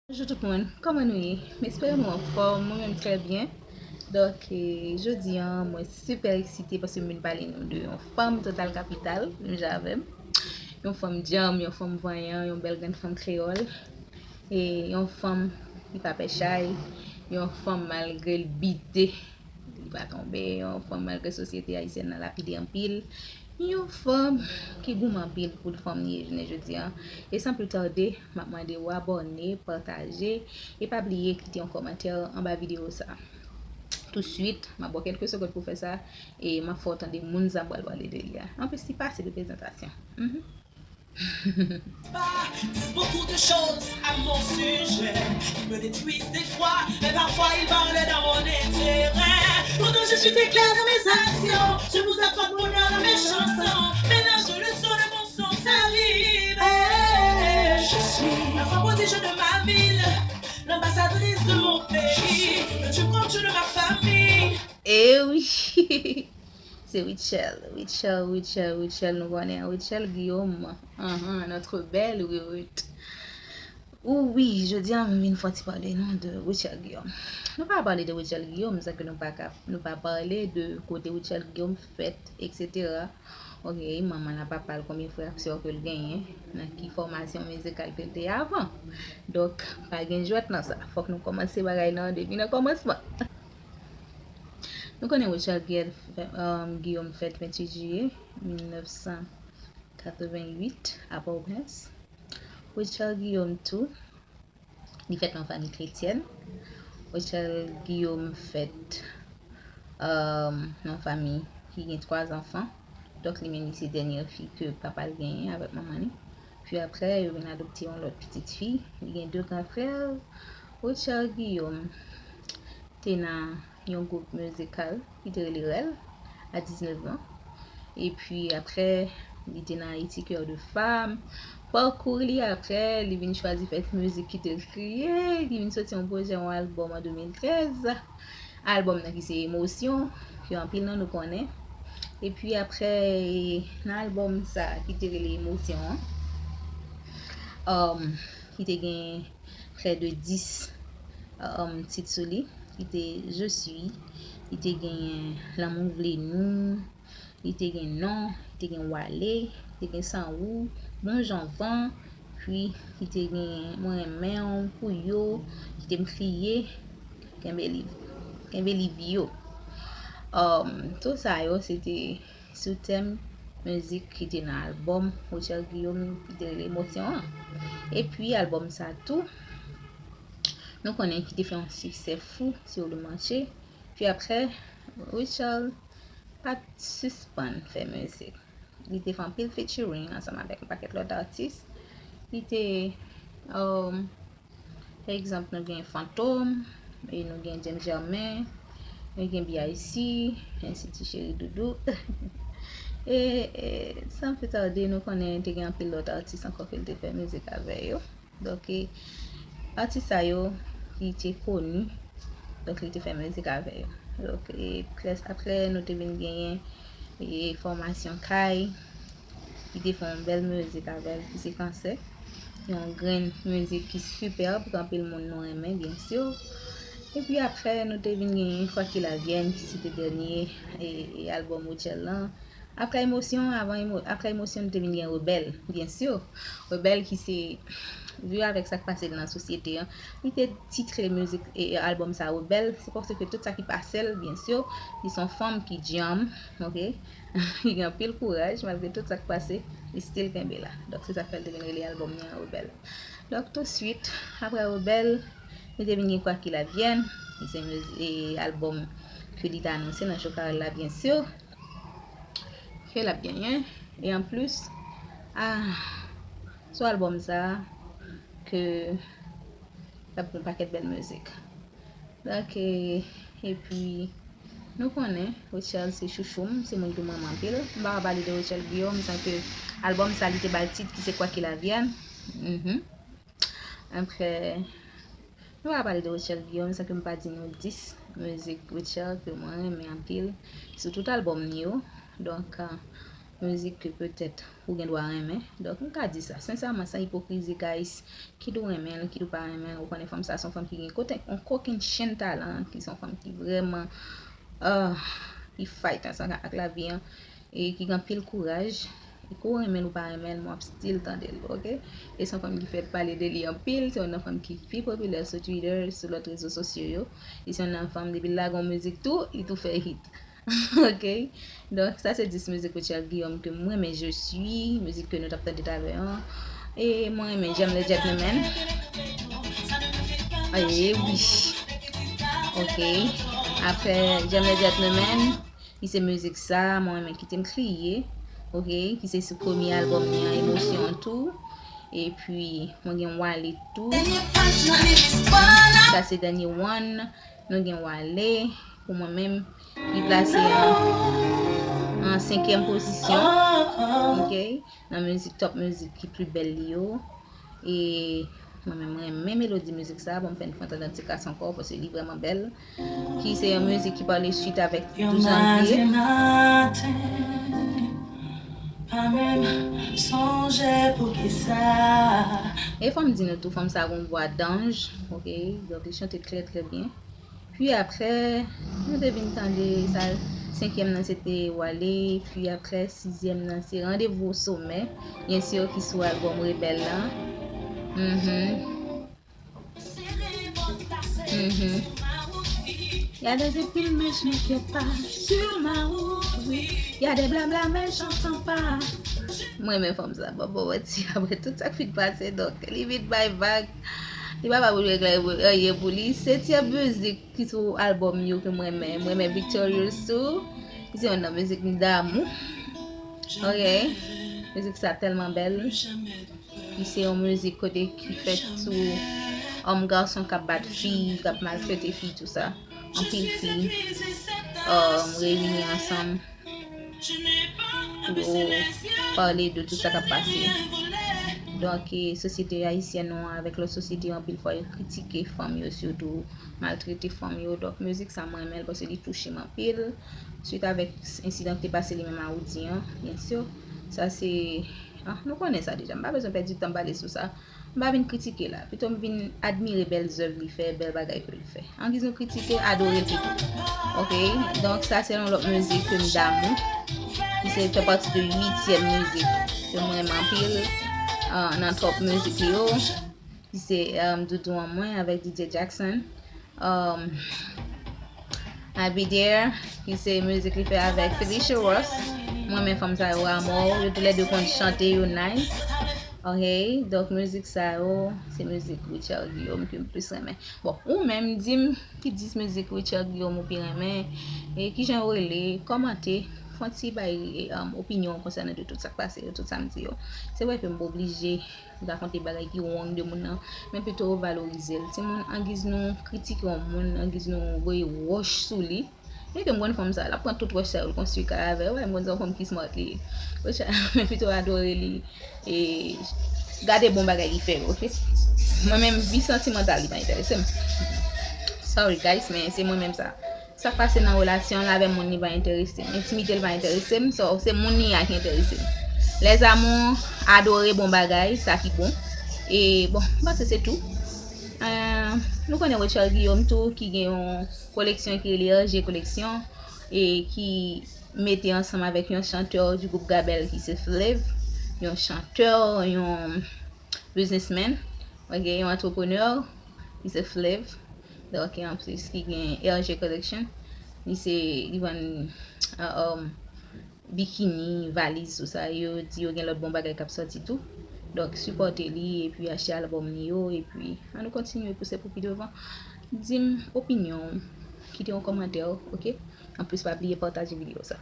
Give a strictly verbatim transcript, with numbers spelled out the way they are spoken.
Bonjou tout moun, kòman nou ye? M espere nou anfòm, mwen menm trè byen. Donk, eh, jodi a, mwen sipè eksite paske m vin pale nou de yon fanm total kapital, menm jan avè m. Yon fanm djanm, yon fanm vanyan, yon bèl grenn fanm kreyòl. E yon fanm ki pa pè chay, yon fanm malgre l bite, li pa tonbe, yon fanm malgre sosyete ayisyèn nan lapide anpil, yon fanm ki goumen anpil pou fanm li ye jounen jodi a. E san pli tade, m ap mande w abòne, pataje, e pa bliye kite yon kòmantè anba videyo sa. Touswit, m ap ba w kèlke segonn pou fè sa, e m ap fè w tande moun sa m pral pale de li a. Anplis, li pase de prezantasyon. Mhm. Disent beaucoup de choses à mon sujet qui me détruisent des fois, mais parfois ils parlent dans mon intérêt. Pourtant je suis très clair dans mes actions, je vous apporte bonheur dans mes chansons, ménage le son de mon son, ça rime. Je suis la femme prodige de ma ville, l'ambassadrice de mon pays, le Dieu grand Dieu de ma famille. E wi! Se Rutshelle, Rutshelle, Rutshelle, Rutshelle, nou konnen, Rutshelle Guillaume. Ahan, notre belle Ruth. Ou wi, jodi a m vin fè yon ti pale nou de Rutshelle Guillaume. Nou pa pale de Rutshelle Guillaume, sa ke nou pa ka, nou pa pale de kote Rutshelle Guillaume fèt, et cetera. Ok, manman l a papa l, konbyen frè ak sè ke l genyen, nan ki fòmasyon mizikal ke l te ye avan. Donk, pa gen jwèt nan sa. Fòk nou kòmanse bagay nan depi nan kòmansman. Nou konnen Rutshelle Guillaume fèt venntuit jiyè mil nèf san katreventuit a Pòtoprens. Rutshelle Guillaume tou, li fèt nan fanmi kretyèn. Rutshelle Guillaume fèt nan fanmi ki gen twa zanfan. Donk, li menm li se dènye fi ke papa l genyen avèk manman li. Pi apre, yo vin adopte yon lòt pitit fi. Li gen de gran frè. Rutshelle Guillaume te nan yon gwoup mizikal ki te rele Rèl a diznèf an. Epi apre, li te nan Ayiti Cœur de Femme. Pakou li apre, li vin chwazi fè mizik ki te l kreye, li vin soti yon pwojè, yon albòm an de mil trèz. Albòm nan ki se Emosyon, ke anpil nan nou konnen. Epi apre, nan albòm sa ki te rele Emosyon an, um, ki te gen prè de dis um, tit sou li, ki te Je suis, li te gen Lanmou vle nou, li te gen Non, li te gen Wale, li te gen San ou, Bon jan van, pi li te gen Mwen renmen w, Pou yo, Kite m kriye, Kenbe li, Kenbe li vi yo. Um, tout sa yo, se te sou tèm mizik ki te nan albòm Rutshelle Guillaume ki te rele Emosyon an. Epi albòm sa tou, nou konnen ki te fè yon siksè fou sou le marché. Pi apre, Rutshelle pa t sispann fè mizik. Li te fè anpil featuring ansanm avèk yon pakèt lòt atis. Li te, um, pa egzanp, nou gen Fantom, e nou gen James Germain, nou gen B I C, Enstiti Cheri Doudou. E, e san pli tade, nou konnen te gen anpil lòt atis ankò ke l te fè mizik avè yo. Donk, e, atis sa yo ki te koni, donk, li te fè mizik avè yo. Donk, e, apre, nou te vin genyen, e, fòmasyon Kay, ki te fè yon bèl mizik avè l, ki se Kansè. Yon grenn mizik ki sipèb, ke anpil moun nou renmen, byen si. Epi apre, nou te vin genyen Quoi qu'il advienne, ki se te dènye, e, e, albòm Rutshelle lan. Apre Emosyon, avan emo, apre Emosyon, nou te vin gen Rebèl, byen si. Rebèl ki se, vi avèk sa k pase nan sosyete an, li te titre mizik e albòm sa Rebèl, se paske tout sa ki pase l, byen si, li se yon fanm ki djanm, ok? Li gen anpil kouraj, malgre tout sa k pase, li still kenbe la. Donk, se sa k fè l te vin rele albòm li an Rebèl. Donk, touswit, apre Rebèl, nou te vin gen Quoi qu'il advienne, ki se miz, e albòm ke li te anonse nan cho karèl la, byen si. Ke l ap genyen. E anplis, a, sou albòm sa a, ke l ap gen yon pakèt bèl mizik. Donk, e, epi, nou konnen, Rutshelle se chouchou m, se moun ki renmen m anpil. M pa ka pale de Rutshelle Guillaume san ke albòm sa li te ba l tit ki se Quoi qu'il advienne. Mhm. Apre, nou pa pale de Rutshelle Guillaume san ke m pa di nou dis mizik Rutshelle ke mwen renmen anpil sou tout albòm li yo. Donk, mizik ke petèt ou gen dwa renmen. Donk, m ka di sa, sensèman, san ipokrizi, guys, kit ou renmen l, kit ou pa renmen l, ou konnen fanm sa se yon fanm ki gen kote, yon kokennchenn talan, ki se yon fanm ki vrèman, ah, ki fight ansanm ak lavi an, e ki gen anpil kouraj. E ke w renmen l ou pa renmen l, m ap still tande l, oke? E se yon fanm ki fèt pale de li anpil, se youn nan fanm ki pi popilè sou Twitter, sou lòt rezo sosyo yo. E se youn nan fanm, depi l lage yon mizik tou, li tou fè hit. Oke? Donk, sa se dis mizik Richard Guillaume ke mwen renmen, Je suis, mizik ke nou t ap tande talè an. E mwen renmen J'aime le gentleman. Aye, wi. Oke. Apre J'aime le gentleman, ki se mizik sa, mwen renmen Kite m kriye. Oke? Ki se sou premye albòm li an, Emosyon tou. Epi, mwen gen Wale tou. Sa se dènye one. Nou gen Wale, pou mwen menm, li plase an, an senkyèm pozisyon, oke, nan mizik, top mizik ki pli bèl li yo. E mwen menm, mwen renmen melodi mizik sa, bon, m fè n fè tande ti kas ankò, paske li vrèman bèl. Ki se yon mizik ki pale swit avèk douz janvye. Pa menm sonje poukisa. E fò m di nou tou, fanm sa gon vwa danj, oke? Donk, li chante trè, trè byen. Pi apre, nou te vin tande sa, senkyèm nan se te Wale, pi apre, sizyèm nan se Rendez-vous au sommet, byen si, ki sou albòm Rebelle lan. Mhm. Mhm. Y a des épines, mais je m'inquiète pas sur ma route, oui. Y a des blabla, mais j'entends pas. Mwen renmen fanm sa, bon, bon, bon, ti, apre tout sa k fin pase, donk, li vin bay vag. Li pa pa pou regle anyen pou li. Setyèm mizik ki sou albòm yo ke mwen renmen. Mwen renmen Victorious tou. Ki se youn nan mizik m damou. Oke. Mizik sa tèlman bèl. Ki se yon mizik kote ki fèt sou òm gason k ap bat fi, k ap maltrete fi, tou sa. Anpil fi, um, reyini ansanm pou pale de tout sa k ap pase. Donk, e, sosyete ayisyèn nou an avèk lòt sosyete yo, anpil fwa yo kritike fanm yo, sitou maltrete fanm yo. Donk, mizik sa mwen renmen l paske li touche m anpil. Swit avèk ensidan ki te pase li menm a Woody an, byen si. Sa se, ah, nou konnen sa deja. M pa bezwen pèdi tan pale sou sa. M pa vin kritike la. Pito m vin admire bèl zèv li fè, bèl bagay ke l fè. Angiz nou kritike, adore l pito. Oke? Donk, sa se yon lòt mizik ke m damou. Ki se fè pati de uityèm mizik ke mwen renmen anpil, ah, nan top mizik li yo. Ki se, um, Doudou an mwen avèk D J Jackson. Um, I'll Be There, ki se mizik li fè avèk Felicia Ross. Mwen renmen fanm sa yo amò, yo toulède konn chante, yo nice. Oke, donk mizik sa yo, se mizik Richard Guillaume ke m plis renmen. Bon, ou menm, di m ki dis mizik Richard Guillaume ou pi renmen, e kijan yo rele, kòmante, fè yon ti bay, um, opinyon w konsènan de tout sa k pase yo, tout sa m di yo. Se vre ke m pa oblije rakonte bagay ki wrong de moun nan, men pito valorize l. Timoun, angiz nou kritike yon moun, angiz nou voye wòch sou li, men ke m konn fanm sa, l ap pran tout wòch sa yo, l konstwi kay avè yo, m konn se yon fanm ki smart li ye. Men pito adore li, e gade bon bagay li fè yo, oke? Mwen menm, vi santimantal, li pa enterese m. Sorry, guys, men se mwen menm sa. Sa k pase nan relasyon l avè moun li pa enterese m. Entimite l pa enterese m, so, se moun li a ki enterese m. Lèzamou, adore bon bagay, sa ki bon. E, bon, m panse se tou. Eh, nou konnen Richard Guillaume tou, ki gen yon koleksyon ki rele R G Koleksyon, e ki mete ansanm avèk yon chantè du group Gabel ki se Flav, yon chantè, yon businessman, oke, yon antreprenè, ki se Flav. Donk, e anplis, ki gen R G Collection. Li se, li vann, ah, um, bikini, valiz, tou sa. Yo di yo gen lòt bon bagay k ap sòti tou. Donk, sipòte li, epi achte albòm li yo, epi ann nou kontinye pouse pou pi devan. Di m opinyon w, kite yon kòmantè, oke? Anplis, pa bliye pataje videyo sa.